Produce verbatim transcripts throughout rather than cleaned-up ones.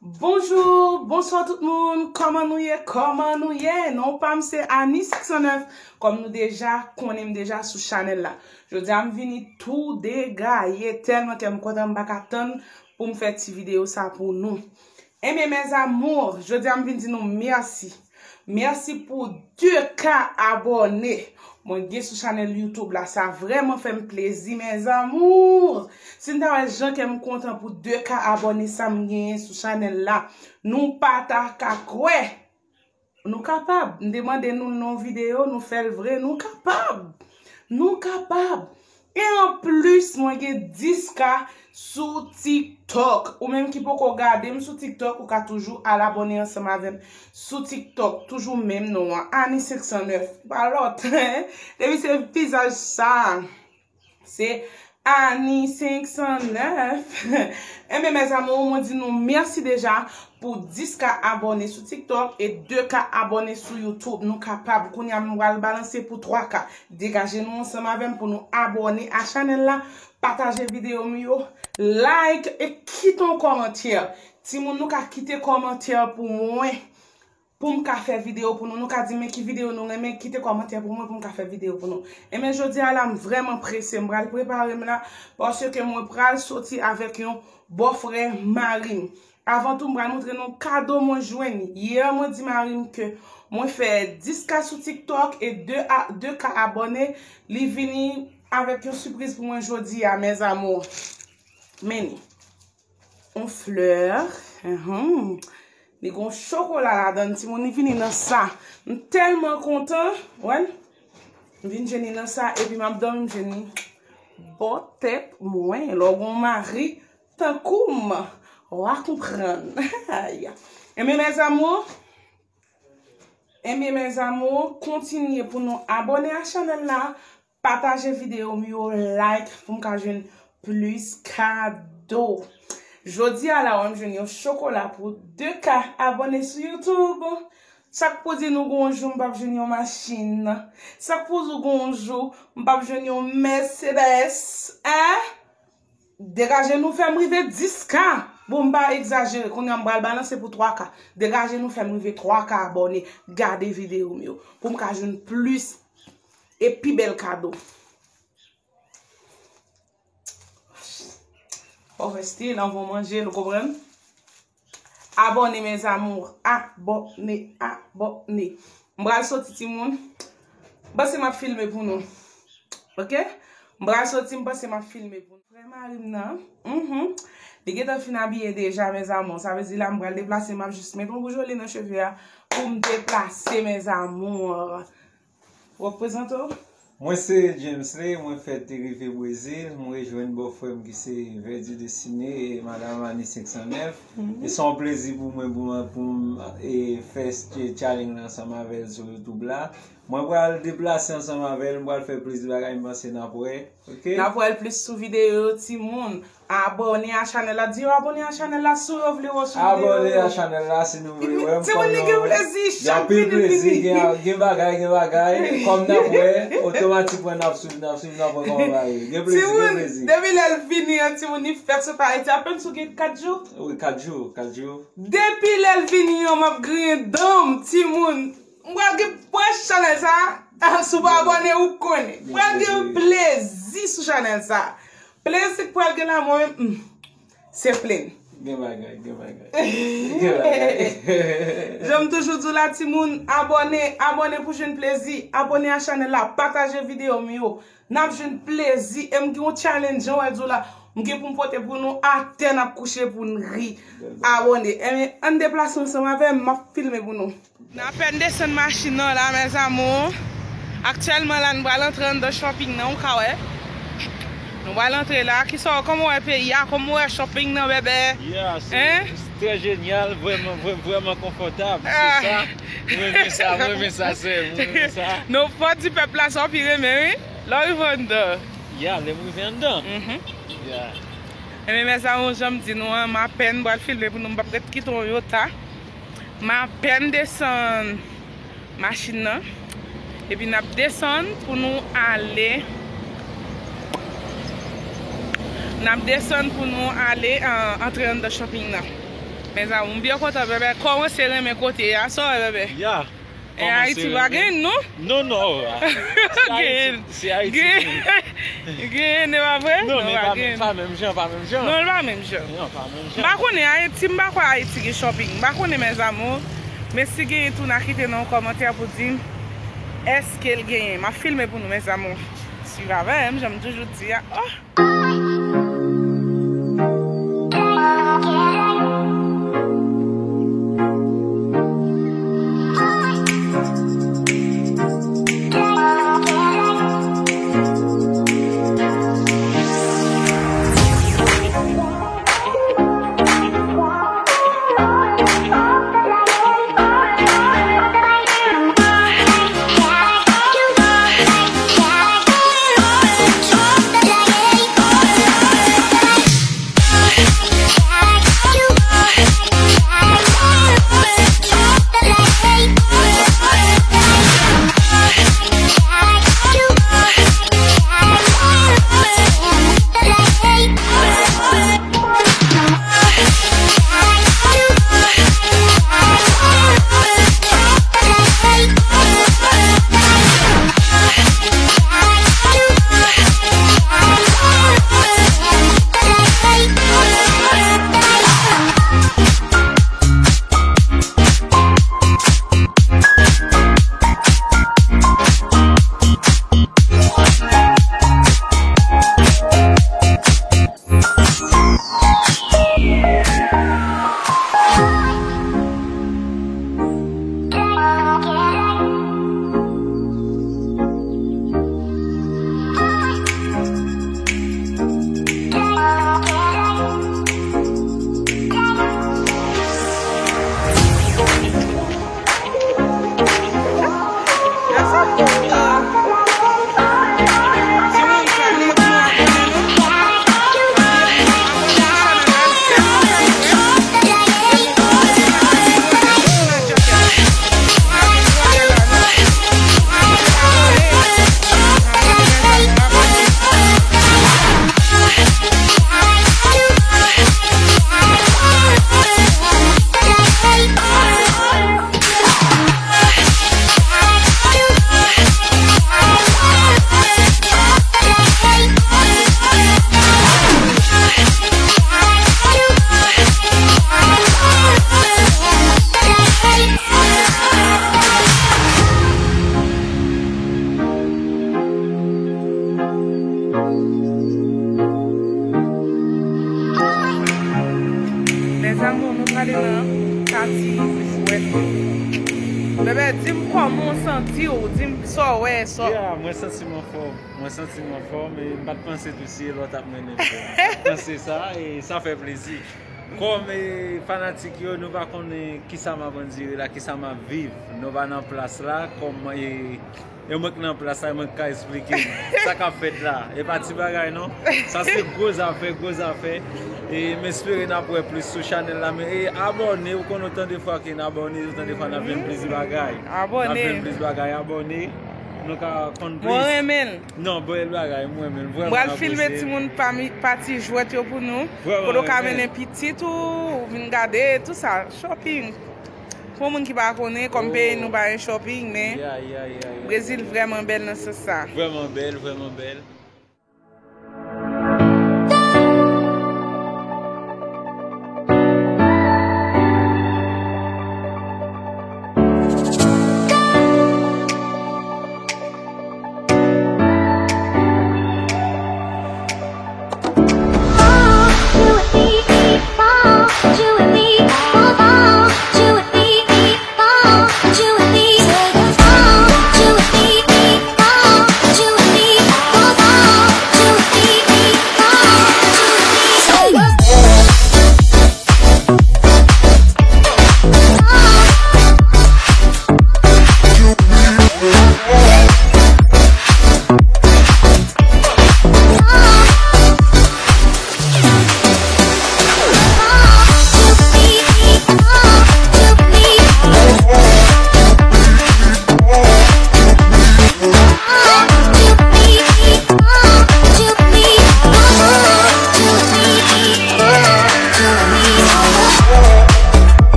Bonjou, bonswa tout moun, kòman nou ye, kòman nou ye? Non pa m se Annie senk san nèf, kòm nou deja konnen m deja sou chanèl la. Jodi a m vini tou degaye, tèlman kè m kontan m pa ka tann pou m fè ti videyo sa pou nou. Ebyen mes amours, jodi a m vin di nou mèsi. Mèsi pou de ka abòne mwen gen sou chanèl YouTube la. Sa vrèman fè m plezi mes amours. Si n ta wè jan kè m kontan pou de ka abòne sa m genyen sou chanèl la. Nou pa ta ka kwè. Nou kapab. M te mande nou non videyo, nou fè l vre. Nou kapab. Nou kapab. E anplis, mwen gen dis ka sou TikTok. Ou menm ki poko gade m sou TikTok, ou ka toujou al abòne ansanm avè m sou TikTok. Toujou menm non an, Annie senk san nèf. Pa lòt. Depi se vizaj sa, se Annie senk san nèf. Ebyen mes amours, mwen di nou mèsi deja pou dis ka abòne sou TikTok e de ka abòne sou YouTube. Nou kapab. Kounye a m pral balanse pou twa ka. Degaje nou ansanm avè m pou nou abòne a chanèl la, pataje videyo m yo, like e kite yon kòmantè. Timoun, nou ka kite kòmantè pou mwen, pou m ka fè videyo pou nou. Nou ka di men ki videyo nou renmen, kite kòmantè pou mwen pou m ka fè videyo pou nou. Ebyen jodi a la m vrèman prese, m pral prepare m la, paske mwen pral soti avèk yon bòfrè mari m. Avan tou, m pral montre nou kado mwen jwenn. Yè, mwen di mari m ke mwen fè dis ka sou TikTok e de a, de ka abòne. Li vini avèk yon sipriz pou mwen jodi a, mes amours. Men ni. Yon flè. Uhum. Li gon chokola ladan l, timoun, li vini nan sa. M tèlman kontan. Wè l? M vin jwenn li nan sa, epi m ap dòmi, m jwenn li bò tèt mwen. Lè w gon mari tankou m, w a konprann. Ay. Ebyen mes amours, ebyen mes amours, kontinye pou nou abòne a chanèl la, pataje videyo m yo, like pou m ka jwenn plis kado. Jodi a la, w a m jwenn yon chokola pou de ka abòne sou YouTube. Sa k pou di nou gon jou m p ap jwenn yon machin? Sa k pou di gon jou m p ap jwenn yon Mercedes? Hein? Degaje nou fè m rive dis ka. Bon, m pa egzajere. Kounye a m pral balanse pou twa ka. Degaje nou fè m rive twa ka abòne. Gade videyo m yo. Pou m ka jwenn plis e pi bèl kado. Fò fè stil anvan w manje l, ou konprann? Abòne mes amours, abòne, abòne. M pral soti timoun. M panse m ap filme pou nou. Ok? M pral soti, m panse m ap filme pou nou. Frè mari m nan, mhm. Li gentan fin abiye deja mes amours. Sa vle di la m pral deplase, m ap jis met yon boujoli nan cheve a pou m deplase mes amours. W ap prezante w? Mwen se Jamesley, mwen fèt e rive Brezil. Mwen rejwenn bòfrè m ki se Verdi Destiné e madanm Annie senk san nèf. Mhm. E se yon plezi pou mwen pou mwen pou m e fè challenge la ansanm avè l sou YouTube la. Mwen pral deplase ansanm avè l, mwen pral fè plis bagay, m panse n ap wè. Ok? N ap wè l plis sou videyo yo, timoun. Abòne a chanèl la. Di yo abòne a chanèl la si yo vle wè sou videyo yo. Abòne a chanèl la si nou vle wè m. Timoun, li gen plezi, chak vini, vini. Gen anpil plezi, gen, gen bagay, gen bagay. Kòm n ap wè, otomatikman n ap swiv, n ap swiv, n ap wè kòman bagay ye. Gen plezi, gen plezi. Depi lè l vini an, timoun, li fèk sot Ayiti. Apèn si w gen kat jou? Wi, kat jou, kat jou. Depi lè l vini an, m ap griyen dan m, timoun. M pral gen pwen chanèl sa a. Si w pa abòne, ou konnen. M pral gen plezi sou chanèl sa a. Plezi k pral gen la, mwen menm, hmm, se plen. Gen bagay, gen bagay. Gen bagay. Jan m toujou di w la, timoun, abòne, abòne pou jwenn plezi. Abòne a chanèl la, pataje videyo m yo. N ap jwenn plezi. E m gen yon challenge, jan w wè di w la. M gen pou m pote pou nou atè n ap kouche pou n ri. Abòne. Ebyen, ann deplase ansanm avè m, m ap filme pou nou. N apèn desann machin nan la, mes amours. Aktyèlman la, nou pral antre anndan shopping nan, ou ka wè. Nou pral antre la. Kisa w, kòman w wè peyi a? Kòman w wè shopping nan, bèbè? Yeah, se, hein? Se trè jenyal, vrèman, vrè-, vrèman konfòtab. Se sa. Mwen renmen sa, mwen renmen sa, sè, mwen renmen sa. Nou fò di pèp la sa w pi renmen, wi. Lè w rive anndan. Ya, lè m rive anndan. Mhm. Ya. Ebyen, mes amours, jan m di nou an, m apèn pral filme pou nou, m p ap ret kite w yon ta. M apèn desann machin nan. Epi n ap desann pou nou ale. N ap desann pou nou ale, an, antre anndan shopping nan. Mezanmi, m byen kontan, bebe kòmanse renmen kote a. Sa w wè, bebe? Ya. E Ayiti pa gen, non? Non, non. Se Ayiti, se Ayiti. Gen, e pa vre? Non, men pa menm jan, pa menm jan. Non, l pa menm jan. Non, pa menm jan. M pa konnen Ayiti, m pa kwè Ayiti gen shopping. M pa konnen, mes amours. Men si gen tou, n a kite nan yon kòmantè pou di m èske l genyen. M ap filme pou nou, mes amours. Swiv avè m, jan m toujou di a. Oh! Mes amours, nou prale nan pati jwèt. Bebe, di m kòman w santi w, di m sa w wè, sa w... Yeah, mwen santi m anfòm. Mwen santi m anfòm, e m pa t panse tou si e lòt ap mennen m. M pa t panse sa, e sa fè plezi. Kòm, e, fanatik yo, nou pa konnen kisa m ap andire la, kisa m ap viv. Nou pa nan plas la, kòm, e, e mwen k nan plas la, e mwen k ka esplike n sa k ap fèt la. E pa ti bagay, non. Sa se gwo zafè, gwo zafè. E m espere n ap wè plis sou chanèl la. Men, e, abòne, ou konnen otan de fwa ke n abòne, otan de fwa n ap jwenn plis bagay. N ap jwenn plis bagay, abòne. Nou ka konn plis. Mwen renmen l. Non, bèl bagay, mwen menm, vrèman apresye. M pral filme timoun pa mi, pati jwèt yo pou nou. Vrèman, kote w ka mennen pitit ou, ou vin gade, tou sa, shopping. Pou moun ki pa konnen, kòm peyi nou pa gen shopping, men Brezil vrèman bèl nan sans sa. Vrèman bèl, vrèman bèl.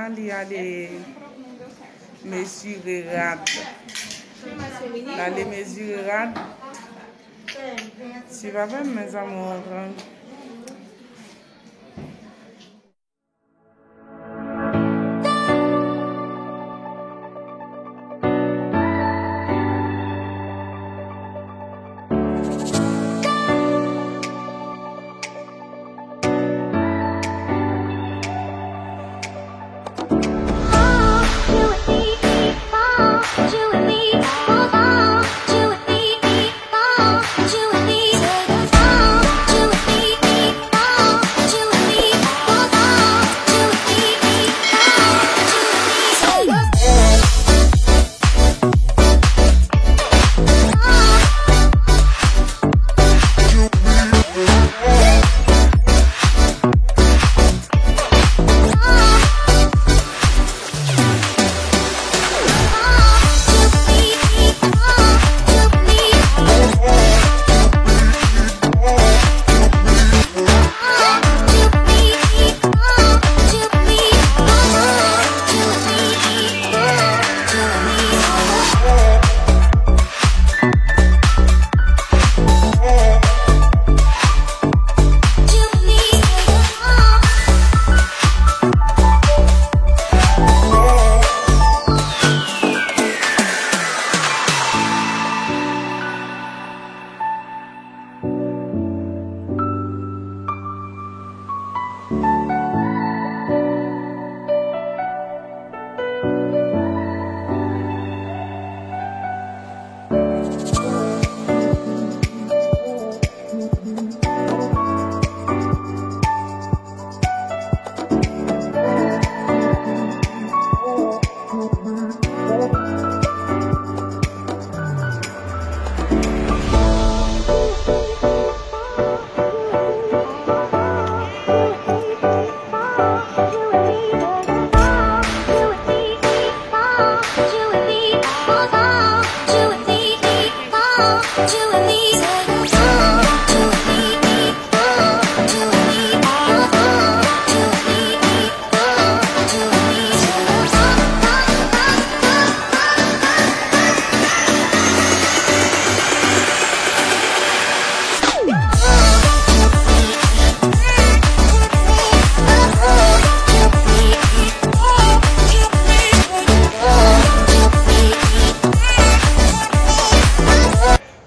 Li ale mezire rad. Li ale mezire rad. Ti papa m, mes amours.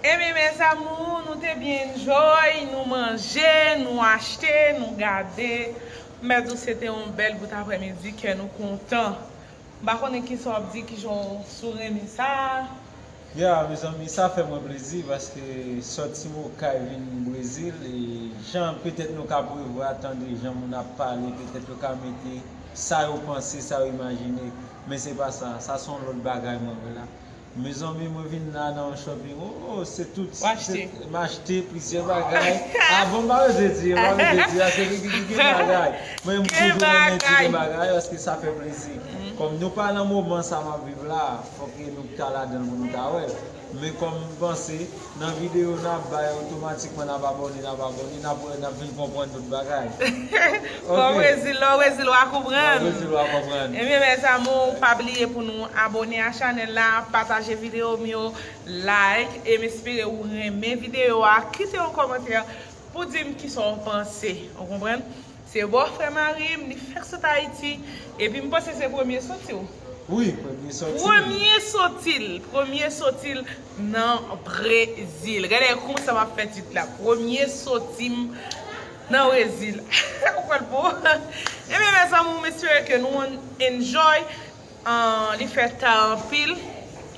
Ebyen, mes amours, nou te byen enjoy, nou manje, nou achte, nou gade. M mèt di w, se te yon bèl bout aprèmidi, kè nou kontan. M pa konnen kisa w ap di, kijan w, si w renmen sa. Ya, mezanmi, sa fè mwen plezi paske sòti m Okay vin Brezil, e jan petèt nou ka prevwa, tande jan moun ap pale, petèt yo ka mete sa yo panse, sa yo imajine, men se pa sa, sa se yon lòt bagay mwen wè la. Mezanmi, mwen vin la nan yon shopping. Oh, oh, se tout. Ou achte? Se, m achte plizyè bagay. Ah bon, m pa bezwen di, m pa bezwen di, paske gen, gen, gen bagay. Mwen, m toujou renmen di gen bagay, paske sa fè plezi. Kòm nou pa nan moman sa m ap viv la, fòk nou ta ladan l pou nou ta wè l. Men kòm m panse, nan videyo n ap bay, otomatikman n ap abòne, n ap abòne, n ap wè, n ap vin konprann tout bagay. Kòm Brezil, lè w Brezil, w a konprann. Lè w Brezil, w a konprann. Ebyen, mes amours, pa bliye pou nou abòne a chanèl la, pataje videyo m yo, like, e m espere ou renmen videyo a. Kite yon kòmantè pou di m kisa w panse, ou konprann? Se bò frè mari m, li fèk sot Ayiti, epi m panse se premye soti w. Wi, premye soti m. Premye soti l, premye soti l nan Brezil. Gade konsa m ap fè tit la. Premye soti m nan Brezil. Ou pral bon. Ebyen, mes amours, m espere ke nou enjoy. Ah, li fè ta anpil.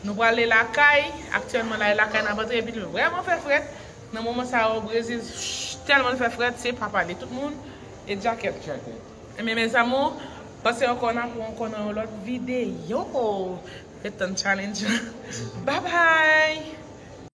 Nou prale lakay. Aktyèlman, la, lakay n ap antre, epi li vrèman fè frèt. Nan moman sa yo, Brezil, ch-, tèlman l fè frèt, se pa pale. Tout moun e djakèt. Djakèt. Ebyen, mes amours, panse ankò n ap wè ankò nan yon lòt videyo. Ret tann challenge. Bye bye!